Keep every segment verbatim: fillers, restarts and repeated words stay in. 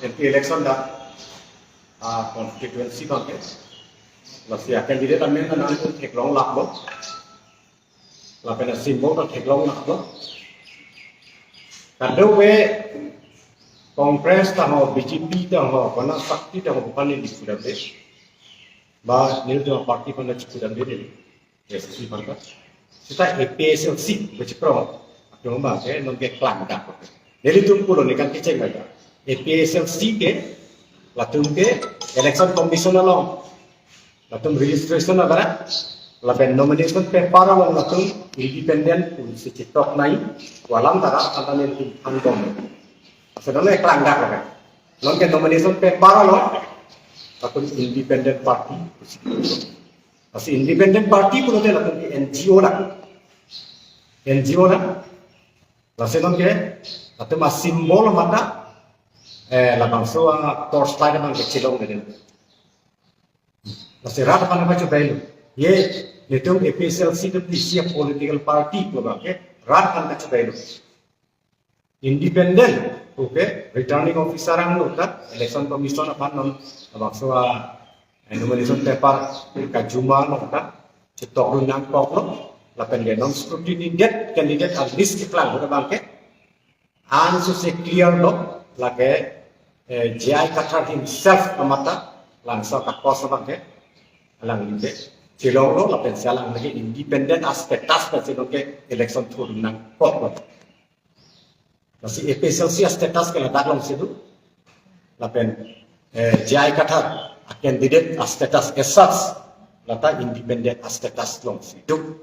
M P election dak, ah, constituency abangke. Lasi a-candidate amen nangtum theklong laklo. Lapen a-symbol ta theklong laklo. Kadokave Congress ta ho, B J P ta ho, Gana Shakti ta ho, bukan ini sudah deh. Ba, nelitum party pen sudah deh. Yes, si party. Seta A P H L C, bechipro. Atum abangke, nonke klangdak. Nelitum pulo ne kan kecheng baca. A P H L C ke, latum ke, election commission along. Latum registration abarat, lapen nomination paper along latum independent pusi chetok nangji, pu alam ta rat aphan ta nelitum thanbom. Sedang ne klangdak lapen. Nonke nomination paper along, latum independent party pusi. Lasi independent party pulote latum ke N G O lang. N G O lang. Lasi nonke, latum a-symbol mata, eh, labangso a-torchlight abangke chelong deden. Lasi rat aphan apa coba ilu. Ye, nelitum A P H L C itu isi a-political party pu abangke, rat aphan kacoba ilu. Independent, okay, returning officer angno ta, election commission aphan non, labangso a, eh, nomination paper, kajuma non ta, chetokdun nangkoklo, lapen ke non scrutiny det candidate a-list keklang pu abangke, ansose clear lo, lake, eh, J I Kathar himself amata, labangso a-cost abangke, alangli ke, chelonglo, lapen si alangli ke independent a-status pensi nonke election thurdun nangkoklo. Lasi A P H L C a-status ke ladak alongsi do. Lapen, eh, J I Kathar a-candidate a-status as such, lata independent a-status alongsi do.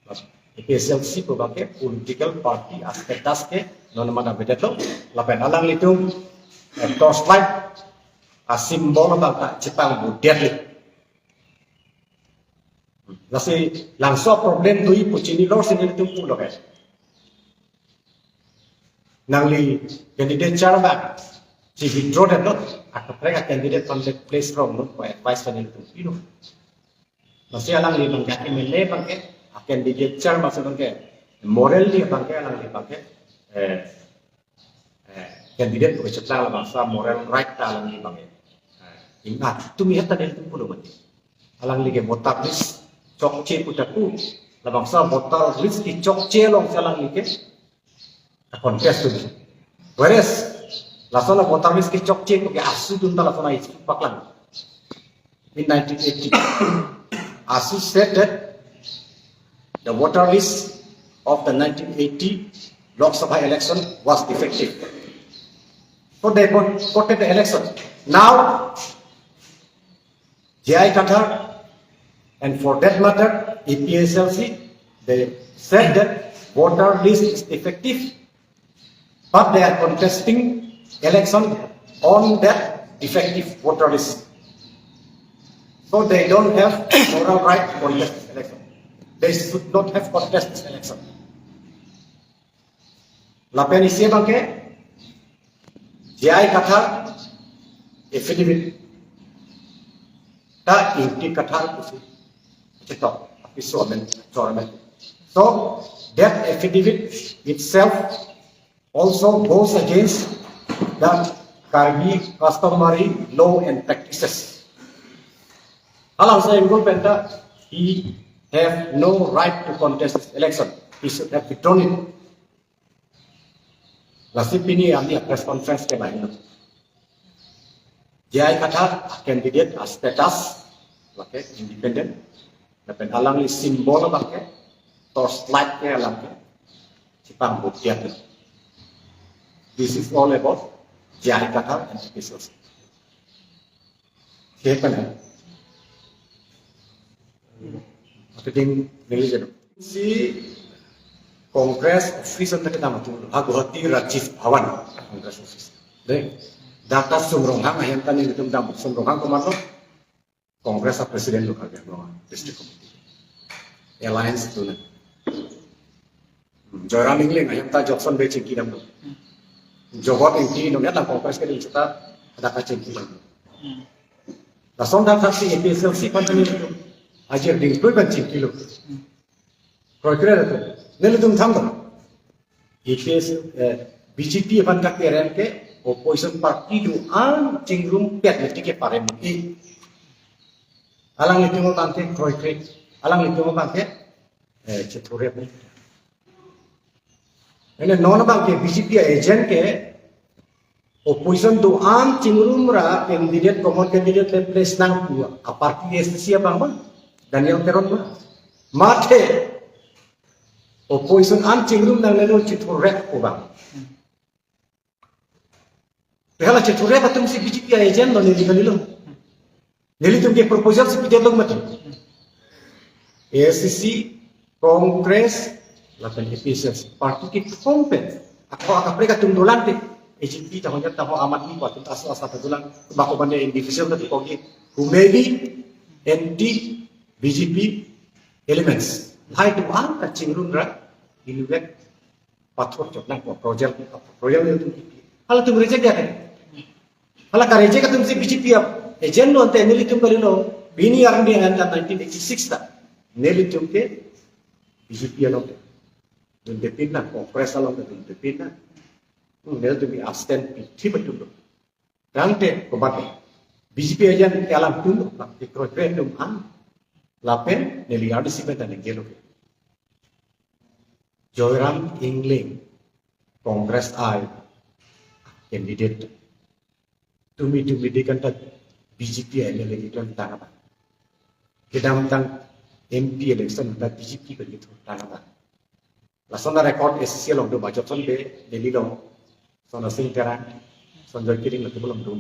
A P H L C pu abangke political party a-status ke non mana bedetlo. Lapen alanglitum, eh, torchlight a-symbol abang ta chepangbudet le. Lasi labangso problem do-i pu chinilo si nelitum pulo ke. Nangli candidature abang si withdraw detlo, akaprek a-candidate aphan le place rong non pu advice ta nelitum pilo. Lasi alangli abangke M L A abangke, a-candidature abangke, morally abangke, alangli abangke, eh, eh, candidate pu kacheplang labangso a-moral right ta alangli abangke. Eh, ingat, tumi heta nelitum pulo mati. Alangli ke voter list chokche pu ta pu, labangso a-voter list kechokche alongsi alangli ke a-contest dun. Whereas, lason a-voter list kechokche pu ke AASU atum ta lason a-issue paklang. In nineteen eighty, AASU said that the voter list of the nineteen eighty Lok Sabha election was defective. So they boycotted the election. Now, J I Kathar, and for that matter, A P H L C, they said that voter list is defective, but they are contesting election on that defective voter list. So they don't have moral right to contest this election. They should not have contested this election. Lapen isi abangke, J I Kathar affidavit ta Ingti Kathar pusi chetok, apiso amen, chor amen. So that affidavit itself also goes against the Karbi customary law and practices. Halabangso angle pen ta, he have no right to contest this election. He should have withdrawn it. Lasi pini ami press conference ke lain. J I Kathar candidate a-status, lake independent. Lapen alangli symbol abangke, torchlight ke alangke, chepangbudet. This is all about J I Kathar and A P H L C. Siapa nih? Aku ding nili jadu. Si Congress office anta kedam atum, ha Guwahati Rajiv Bhawan Congress office. Dei, dak ta Sum Ronghang ahem ta nelitum dam, Sum Ronghang komatlo, Congress a-president lo Karbi Anglong district committee. Alliance atum. Hmm, Joyram Engleng ahem ta Johnson Bey chingki damlo. Jobot Engti nonke ta Congress keding seta dak ta chingki damlo. Hmm. Lason dak ta si A P H L C aphan ta nelitum ajir dingklui pen chingkilo. Hmm. Kroikre atum. Nelitum thanlo. A P H L C, eh, B J P aphan kakerem ke Opposition party do-an chingrumpet le tike pare mo i. Alanglitum abang ke kroikre. Alanglitum abang ke, eh, chethurrep. Ene non abang ke B J P agent ke opposition do-an chingrum ra candidate, common candidate le place nang pu a party A S D C abang ma, Daniel Teron ma. Mathe opposition an chingrum nangnelo chethurrep pu abang. Hala chethurrep atum si B J P agent lo neli kalilo. Nelitum ke proposal si pidetlo mati. A S D C, Congress, lapen A P H L C party kethom pen. Ako akaprek atum dolang te. A J P tahun tahun amat ni kuat aso asa ta dolang. Bako bande individual ta dipogi. Who may be anti B J P elements. Lahai do-an ta chingrum ra inutvet pathor chot nang ko project, project nelitum kipi. Halatum reject ya kan? Hala ka reject atum si B J P ap agent lo ante nelitum kalilo. Pini arni anta nineteen eighty-six ta nelitum ke B J P along ke dun depin na, Congress along ke dun depin na. Hmm, nelitum ke abstain pi thip atum lo. Tangte komat B J P agent ke alangtum lo, ke kroikre atum an. Lapen neli R D C pen ta ningjelo ke. Joyram Engleng, Congress I candidate. Tumi tumi de kan ta B J P M L A kedo tang abang. Kedamtang M P election ta B J P kedo tang abang. Lason a-record A C C along do, Bachop Son Bey, Delhi along, Sona Sing Terang, Sanjoy Killing latum along do.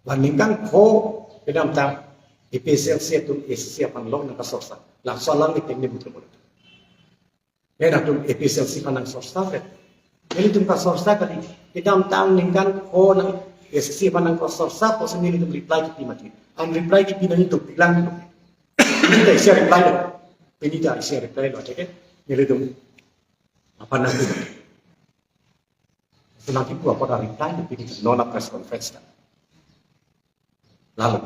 Ba ningkan ko kedamtang A P H L C atum A C C aphan long nangkasorsa. Laso alang ni temni butuh butuh. Nangtum A P H L C aphan nangsorsa ke. Nelitum kasorsa kali. Kedamtang ningkan ko nang A C C aphan nangkasorsa, pusi nelitum reply kipi mati. An reply kipi nangji dopiklang. Pini ta isi reply lo. Pini ta isi reply lo, oke? Nelitum aphan nangpi. Senang kipu apot a-reply lo pini non a-press conference ta. Lalu,